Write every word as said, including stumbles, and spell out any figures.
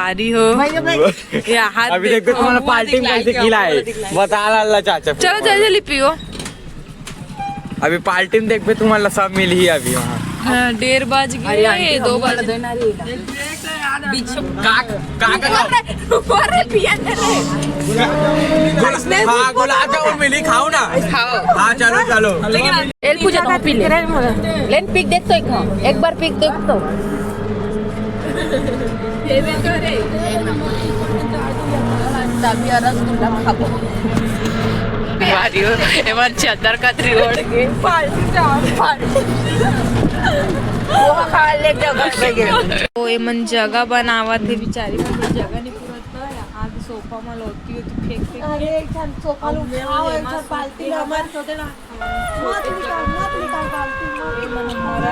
अरे हो। या हाथ अभी देखो तुम्हारा पार्टी में कैसे खिलाए। बता ला, ला चाचा। चलो, चलो, जल्दी पियो। अभी पार्टी में देखबे, तुम्हारा सब मिलही अभी वहाँ। हाँ, डेढ़ बज गए, दो बज। का, का, का, ऊपर रे, पिया दे रे। हाँ, गुलाब जामुन मिली, खाओ ना। खाओ। हाँ, चलो, चलो। लेकिन एल पूजा का पी ले। लेन पीक देख तो एक, हाँ, एक बार पीक देख तो। तभी रसगुल्ला खाबो। बारी हो, एमन चद्दर कतरी ओढ़ के। पार्टी जाओ, पार्टी। वो खा ले जगह पे गए। तो एमन जगह बनावत हे, बिचारी मन जगह नहीं पूरत, तो यहाँ के सोफा में लोती होती फेंक फेंक के। अरे, एक ठन सोफा लो, खाओ, एक ठन पार्टी लो, हमारे छोटे ना। मत निकाल, मत निकाल बाल्टी, मत निकाल।